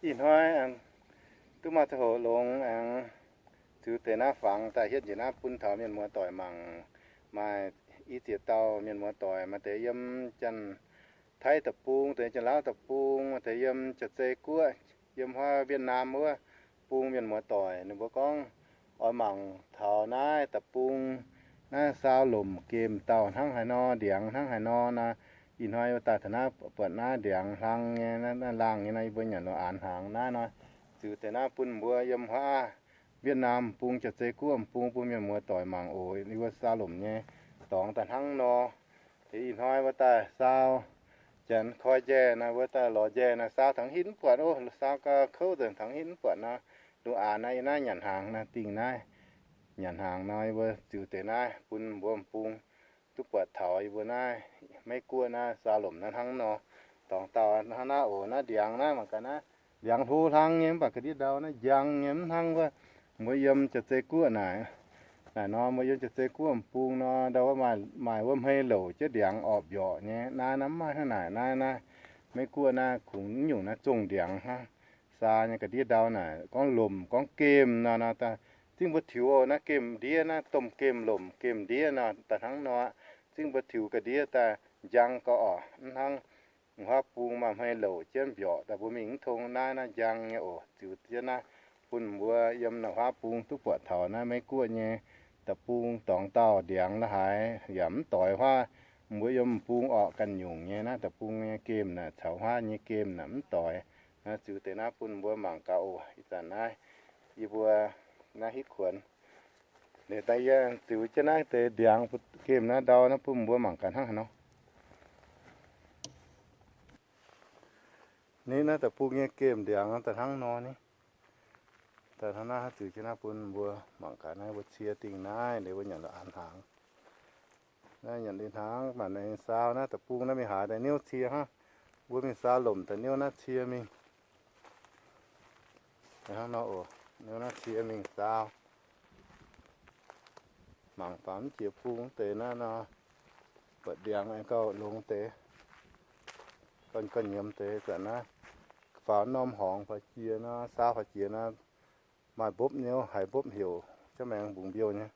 Ih hnoi duqv maaih ziangh hoc longx aengx ziux deix naaiv fangx daaih hietv njiec naaiv bun taux mienh muoz doic mangc. Maaih i ziex dauh mienh muoz doic maaih deix yiem Janx-Taiv deic-bung, deix Janx-Laauv deic-bung, maaih deix yiem Jaav-Zei Guoqv, yiem huaav Wietv^naam wuov bung mienh muoz doic, ninh mbuo gorngv oix mangc taux naaiv deic-bung naaiv saau lomc gemh dauh hnangv haaix nor, ndiangx hnangv haaix nor nor. Ih hnoi wuov daaih taux naaiv buatc naaiv ndiangx hlang nyei, naaiv laangh nyei nor, yie mbuo nyanc lo aanx hnaangx naaiv nor, ziux deix naaiv bun mbuo yiem huaav Wietv^naam bung, Jaav-Zei Guoqv bung, bun mienh muoz doic mangc oc. Yie mbuo saau lomc nyei dorngx daaih hnangv nor. Ih hnoi wuov daaih saau Janx koi njaeh naaiv, wuov daaih lorz njaeh naaiv, saau tangx hitv mv buatc oc. Saau gau kouv nzengc, tangx hitv mv buatc nor, lo aanx naaiv, yie naaiv nyanc hnaangx naaiv, dingh naaiv nyanc hnaangx nor, yie mbuo ziux deix naaiv bun mbuo m'bung duqv buatc taux yie mbuo naaiv Meiv Guoqv naaiv saau lomc naaiv hnangv nor. Dorngx dauh hnangv naaiv oc. Naaiv ndiangx naaiv mangc gaax naaiv, ndiangx hlo hlang nyei mv baac ga'ndiev ndau naaiv njang nyei, mv hnangv wuov mbuo yiem Jaav-Zei Guoqv naaic. Naaic nor mbuo yiem Jaav-Zei Guoqv m'bung nor, ndau wuov maaih, maaih wuov hmei louc jienv ndiangx orqc mbiorqc nyei. Naaiv naaiv mv maaih hnangv naaic. Naaiv naaiv Meiv Guoqv naaiv kungx mv nyungc naaiv zongh ndiangx hnangv. Saa nyei ga'ndiev ndau naaic gorngv lomc gorngv gemh nor, nor daaih zingh mbuo tiux oc. Naaiv gemh ndiev naaiv, domh gemh lomc gemh ndiev nor daaih hnangv nor, zingh mbuo tiux ga'ndiev daaih njang gau orqc. Mv hnangv huaav bung maaih hmei louc jienv mbiorqc daaih mbuo mingh mv tong. Naaiv naaiv njang nyei oc. Ziux jienv naaiv bun mbuo yiem naaiv huaav bung duqv buatc taux naaiv Meiv Guoqv nyei deic-bung dorngx dauh ndiangx la'haaix yaac mv doix huaav. Mbuo yiem m'bung orqc ganh nyungc nyei naaiv deic-bung nyei gemh naaic caux huaav nyei gemh naaic mv doix. Ziux deix naaiv bun mbuo mangc gaax oc. Ih zanc naaiv yie mbuo naaiv hitv kuonx liuz daaih yie ziux jienv naaiv deix ndiangx gemh naaiv ndau naaiv bun mbuo mangc gaax hnangv haaix nor. Ni naaiv deic-bung nyei gemh ndiangx daaih hnangv nor ni. Daaih hnangv naaiv ziux jienv naaiv bun mbuo mangc gaax naaiv mbuo cie dingh naaiv liuz mbuo nyanc lo aanx hnaangx. Naaiv nyanc liuz hnaangx maaih ninh saau naaiv deic-bung naaiv mingh haaix daaih niouv cie hnangv. Mbuo mingh saau lomc daaih niouv naaiv cie mingh. Hnangv nor oc, niouv naaiv cie mingh saau. Mangc faaux mv jiex bung deix naaiv nor, buatc ndiangx aengx gauh longx deix, gauh, gauh nyiemz deix zanc naaiv. Faaux norm horngz faaux jiex nor, saau faaux jiex nor, maaih mbopv niouv, haiz mbopv heuc jauv maengx mbungx mbiouh nyei.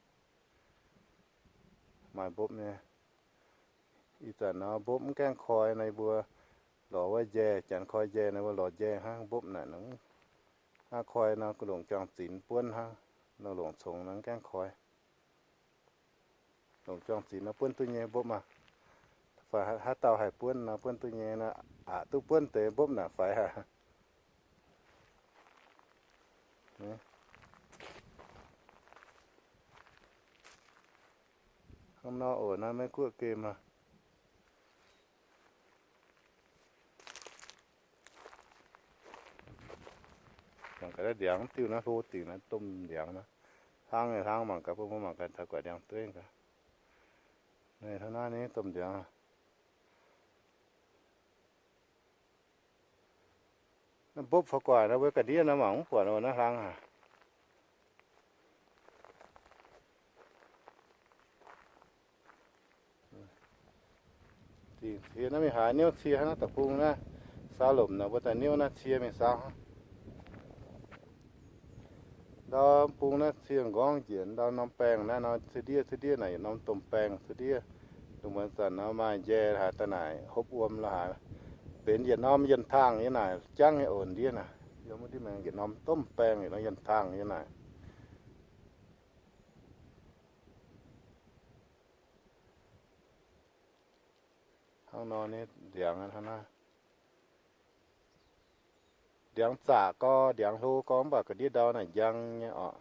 Maaih mbopv nyei. Ih zanc nor mbopv mv gaengh koi nor, yie mbuo lorz wuov njaeh, janx koi njaeh nor, mbuo lorz njaeh hnangv, mbopv naaic nor, hnangv koi nor, longc juang-zinx buonv hnangv, nor longc congx nor mv gaengh koi. Longc juang-zinx nor buonv duqv nyei mbopv maah. Fai haaix dauh haih buonv nor buonv duqv nyei nor, aqc duqv buonv deix mbopv naaic faix haic. Hnangv nor oc, naaiv Meiv Guoqv gemh aqv. Mangc gaax naaiv ndiangx diuh naaiv hlo dingc naaiv domh ndiangx naaiv. Hlang nyei hlang, mangc gaax bun mbuo mangc gaax taux guaix ndiangx dueiv gaax. Naaiv hnangv naaiv ni domh ndiangx. Naaiv mbopv faaux guaaic nor, mbuo ga'ndiev nor mangc mv buatc nor, naaiv hlang aac. Dingc cie naaiv mingh haaix niouv cie hnangv naaiv deic-bung naaiv, saau lomc nor mbuo daaih niouv naaiv cie mingh saau hnangv. Ndau bung naaiv cie m'nqorngv njiec ndau norm baengh naaiv nor, cuotv ndiev cuotv ndiev naaic yietc norm domh baengh cuotv ndiev. Lungh muonz zanc nor maaih njaeh haaix daaih naaic hopv wuom lo haaix, benx yietc norm yienh tangh nyei naaic jangv nyei oc ndiev naaic. Yiem wuov ndiev maengx yietc norm domh baengh yietc norm yienh tangh nyei naaic. Hnangv nor nyei ndiangx hnangv naaiv. Ndiangx zaqc gau, ndiangx hlo gau, mv baac ga'ndiev ndau naaic njang nyei oc.